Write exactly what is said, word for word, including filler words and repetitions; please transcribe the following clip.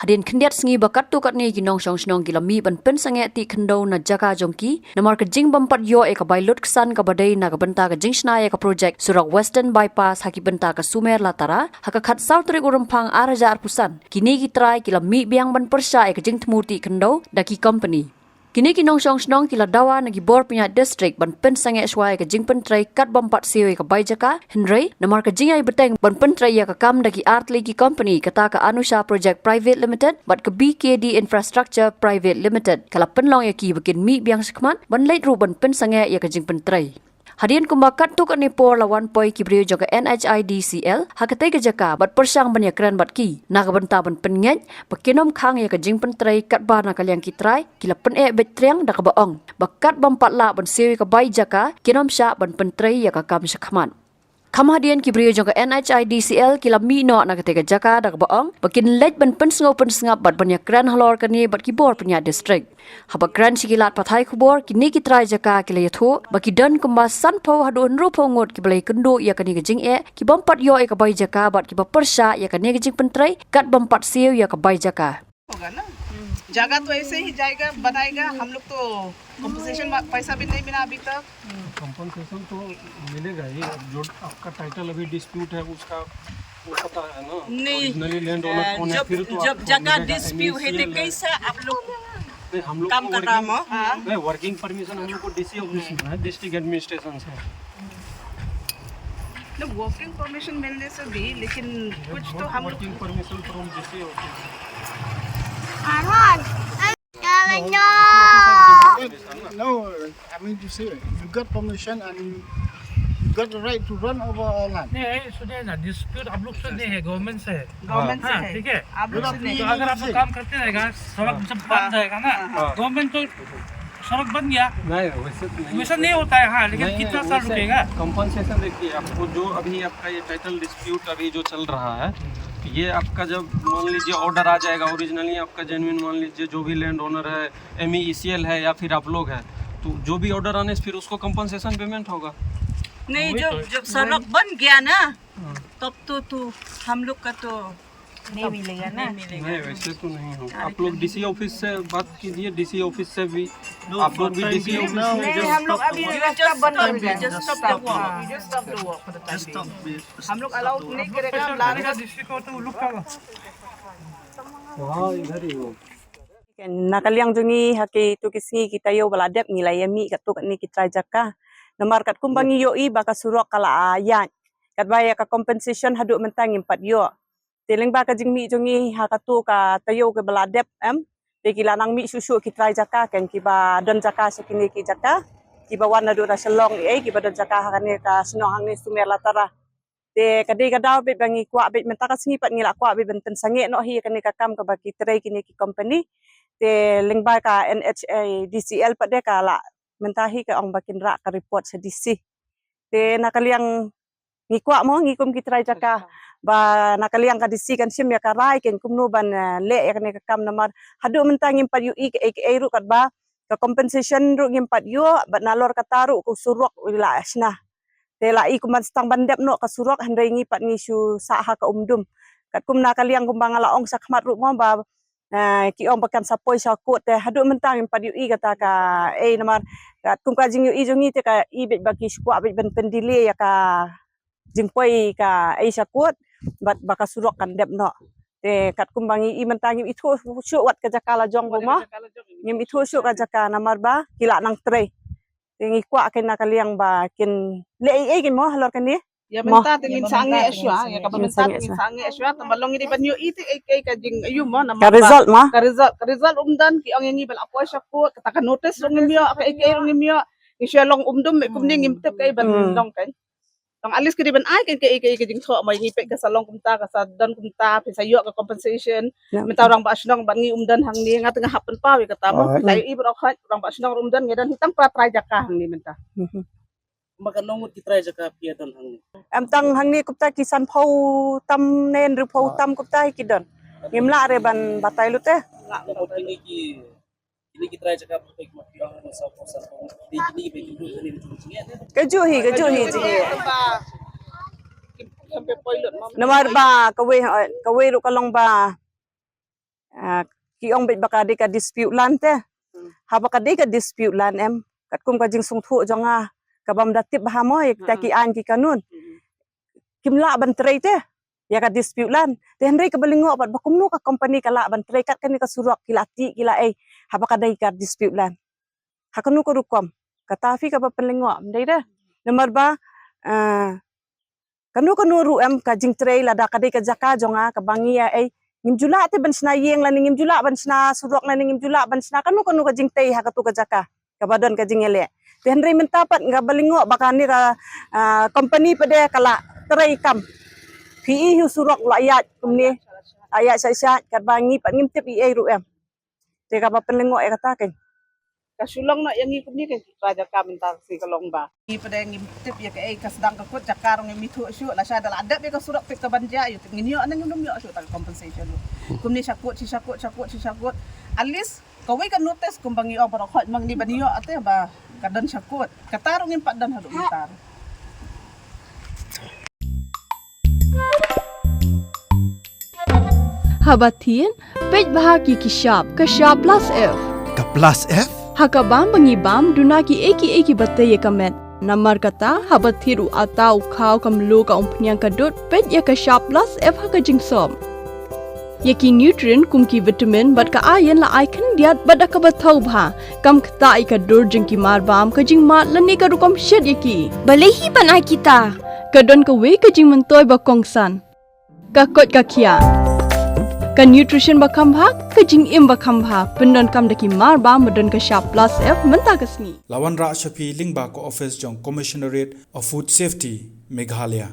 Hadien khyndiat sngi ba katto katne ki nongshong shnong ki la mih ban pynsangeh tih khyndew na jaka jong ki namar ka jingbym pat ïoh ïa ka bai lut ksan kaba dei na ka bynta ka jingshna ïa ka projek surok Western Bypass ha ki bynta ka Sumer Latara, ha ka khatsaw tarik u Rymphang ar hajar arphew san, kine ki trai ki la mih biang ban pyrshah ïa ka jingthmu tih khyndew da ki kompani. Kine ki nongshong shnong ki la dawa na ki bor pynïaid district ban pynsangeh shuwa ïa ka jingpyntrei katba ym pat siew ïa ka bai jaka, hynrei namar ka jingïai bteng ban pyntrei ïa ka kam da ki artylli ki kompani, kata ka Anusha Project Private Limited bad ka B K D Infrastructure Private Limited, ka la pynlong ïa ki ba kin mih biang shakhmat ban leit ruh ban pynsangeh ïa ka jingpyntrei. Hadien kumba katto katne por la wan poi ki briew jong ka N H I D C L ha katei ka jaka bad pyrshang ban ïakren bad ki na ka bynta ban pynngeit ba kin ym khang ïa ka jingpyntrei, katba na ka liang ki trai ki la pyneh beit triang da kaba ong ba katba ym pat lah ban siew ïa ka bai jaka, kin ym shah ban pyntrei ïa ka kam shakhmat. Kham hadien ki briew jong ka N H I D C L ki la mih noh na katei ka jaka da kaba ong ba kin leit ban pynsngew pynsngap bad ban ïakren halor kane bad ki bor pynïaid district. Haba kren sha ki lad pathai khubor, kine ki trai jaka ki la ïathuh ba ki don kumba sanphew haduh hynriewphew ngut kiba la ïakynduh ïa kane ka jingeh, ki bym pat ïoh ïa ka bai jaka bad kiba pyrshah ïa kane ka jingpyntrei katba ym pat siew ïa ka bai jaka. होगा ना। जाएगा तो ऐसे ही जाएगा, बनाएगा। हम लोग तो कॉम्पनसेशन पैसा भी नहीं मिला अभी तक। कंपनसेशन तो मिलेगा ही। अब जो आपका टाइटल अभी डिस्प्यूट है, उसका वो पता है ना, नहीं। ओरिजिनली लैंड ओनर कौन है? जब फिर तो जब आपको जगह मिलेगा, डिस्प्यूट है तो एमईसीएल है। कैसा आप लोग नहीं, हम लोग काम को कर रहा वर्किंग, हाँ। नहीं, वर्किंग परमिशन हम लोग को डीसी ऑफिस से है, डिस्ट्रिक्ट एडमिनिस्ट्रेशन से। नहीं, वर्किंग परमिशन मिलने से भी, लेकिन कुछ तो हम लोग वर्किंग परमिशन फ्रॉम डीसी ऑफिस। No, I mean to say, you got permission and you, you got the right to run over our land. नहीं, ये सुनिए ना, डिस्प्यूट आप लोग से नहीं है, गवर्नमेंट से है। गवर्नमेंट से हाँ, है। ठीक है। आप लोग से नहीं। तो अगर आप लोग काम करते रहेगा, सड़क जब बन जाएगा ना, हाँ। गवर्नमेंट तो सड़क बन गया। नहीं, वैसे तो नहीं। वैसा नहीं होता है, हाँ, लेकिन नहीं, कितना नहीं, साल वैसे रुकेगा? कंपनसेशन देखिए, आपको जो अभी आपका ये टाइटल डिस्प्यूट अभी जो चल रहा है, ये आपका जब मान लीजिए ऑर्डर आ जाएगा, ओरिजिनली आपका जेन्युइन मान लीजिए जो भी लैंड ओनर है, एमईसीएल है या फिर आप लोग हैं, तो जो भी ऑर्डर आने से फिर उसको कंपनसेशन पेमेंट होगा। नहीं, वही जब, तो। जब सड़क बन गया ना, हाँ। तब तो, तो हम लोग का तो नहीं मिलेगा ना। नहीं मिलेगा। नहीं, वैसे तो नहीं होगा। हाँ, आप लोग लेकिन डीसी ऑफिस से बात कीजिए, डीसी ऑफिस से भी, आप लोग भी डीसी ऑफिस से नहीं, हम लोग अभी रास्ता बंद कर दिया। Just stop the work। Just stop the work for the time being। हम लोग अलाउड नहीं करेगा। हाँ, इधर ही हो। Ken, na ka liang jong ngi ha kitu ki sngi ki taïew ba la dep ngi la ïa mih katto katne ki trai jaka. Namar katkum ba ngi ïohi ba ka surok ka la ïaid, katba ïa ka compensation haduh mynta ngim pat ïoh. Te lyngba ka jingmih jong ngi ha katu ka taïew kaba la dep, em, te ki la nang mih shuh shuh ki trai jaka, ken, kiba don jaka sha kine ki jaka, kiba wan naduh na Shillong, eh, kiba don jaka ha kane ka shnong hangne Sumer Latara. Te ka dei ka daw beit ba ngi kwah beit, mynta ka sngi pat ngi la kwah beit ban pynsangeh noh hi kane ka kam kaba ki trei kine ki company. Te lyngba ka N H I D C L pat de ka la mynta hi ka ong ba kin rah ka report sha D C. Te na ka liang ngi kwah mo, ngi kum ki trai jaka, ba na ka liang ka D C kan shim ïa ka rai, ken, kumno ban, eh, leh ïa kane ka kam namar haduh mynta ngim pat ïohi kaei kaei ruh, katba ka compensation ruh ngim pat ïoh, bad nalor kata ruh ka surok u la shna. Te la i kumban sdang ban dep noh ka surok, hynrei ngi pat ngi shu sah ha ka umdum. Katkum na ka liang kumba nga la ong shakhmat ruh mo ba, eh, ki ong ba kan sa poi sha court, te haduh mynta ngim pat ïohi kata kaei namar katkum ka jingïohi jong ngi te ka i beit ba ki shu kwah beit ban pyndelay ïa ka jingpoi kaei sha court, bad ba ka surok kan dep noh. Te katkum ba ngi i mynta ngim ithuh shuh wat ka jaka la jong ba mo. Ngim ithuh shuh ka jaka namar ba ki la nang trei. Te ngi kwah ken na ka liang ba kin leh ei ei ken mo halor kane. Ïa mynta te ngin sangeh shuwa, ïa kaba mynta te ngin sangeh shuwa, tang ba long ngi dei ban ïohi te ei ei ka jingaiu mo, namar ka result mo. Ka result, ka result um don, ki ong ïa ngi ba la poi sha court, kata ka notice ruh ngim ïoh, kaei kaei ruh ngim ïoh. Ngi shu long umdum, kumne ngim tip kaei ban long kan. Tang at least ka dei ban ai kan kaei kaei ka jingthoh mo, ngi peit ka sa long kumta, ka sa don kumta, phi sa ïoh ka compensation. Mynta u rangbah shnong bad ngi um don hangne, nga te nga hap pynpaw ïa kata mo. La ïohi ba u rangbah shnong um don, ngi don hi tang para trai jaka hangne mynta. Ma katno ngut ki trai jaka phi ïa don hangne? Em, tang hangne kumta ki sanphew tam ne hynriewphew tam kumta hi ki don. Ngim lah re ban batai lut eh. Katno ngut kine ki, kine ki trai jaka phi ïa don hangne, sanphew, sanphew ngut. Kine ki phi ïa don hangne. Kajuh hi, kajuh hi jingeh. Namar ba kawei, kawei ruh ka long ba Ah, ki ong beit ba ka dei ka dispute land te. Haba ka dei ka dispute land em, katkum ka jingsngewthuh jong nga, ka bym da tip bha mo ïa kita ki aiñ ki kanun. Kim lah ban trei te ïa ka dispute land. Te hynrei kaba lyngngoh pat ba kumno ka company ka lah ban trei kat kane ka surok, ki la tih, ki la ei, haba ka dei ka dispute land. Ha kano ka rukom? Kata phi kaba pynlyngngoh, ym dei de. Namar ba, ah, kano kano ruh em ka jingtrei, lada ka dei ka jaka jong nga kaba ngi ïa ei, ngim ju lah te ban shna ïing lane ngim ju lah ban shna surok lane ngim ju lah ban shna kano kano ka jingtei ha kato ka jaka kaba don ka jingïaleh. Te hynrei mynta pat nga ba lyngngoh ba kane ka, ah, company pat de ka la trei kam. Phi i hi u surok la ïaid kumne, la ïaid shait shait, katba ngi pat ngim tip ei ei ruh em. Te kaba pynlyngngoh ïa kata keiñ. Ka shu long noh ïa ngi kumne keiñ, ba jaka mynta shi ka long ba ngi pat de ngim tip ïa kaei ka sdang ka kut, jaka ruh ngim ithuh shuh, lashai da la dep ïa ka surok peit ka ban jia, ïoh ngin ïoh ne ngim nym ïoh shuh ta ka compensation ruh. Kumne sha kut, shi sha kut, sha kut, shi sha kut. At least kawei ka notice kumba ngi ong baroh khoit ma ngi ban ïoh, ate ba ka don sha kut. Kata ruh ngim pat don haduh mynta. Haba thied, peit bha ki ki shap, ka shap plus F. Ka plus F? Ha ka bam ba ngi bam, duna kiei kiei kiba tei ïa ka met. Namar kata, haba thied u atta, u khaw, ka mluh, ka umphniang, ka dud, peit ïa ka shap plus F ha ka jingsop. Ïa ki nutrient kum ki vitamin bad ka iron la ai khyndiat bad da kaba thaw bha. Kam ktah ïa ka dur jong ki marbam, ka jingmad lane ka rukom shet ïa ki. Balei hi ban ai kita? Ka don kawei ka jingmyntoi ba kongsan. Ka koit ka khiah. Ka nutrition ba kham bha, ka jingim ba kham bha. Pyndonkam da ki marbam ba don ka shap plus F mynta ka sngi. La wanrah sha phi lyngba ka office jong Commissionerate of Food Safety, Meghalaya.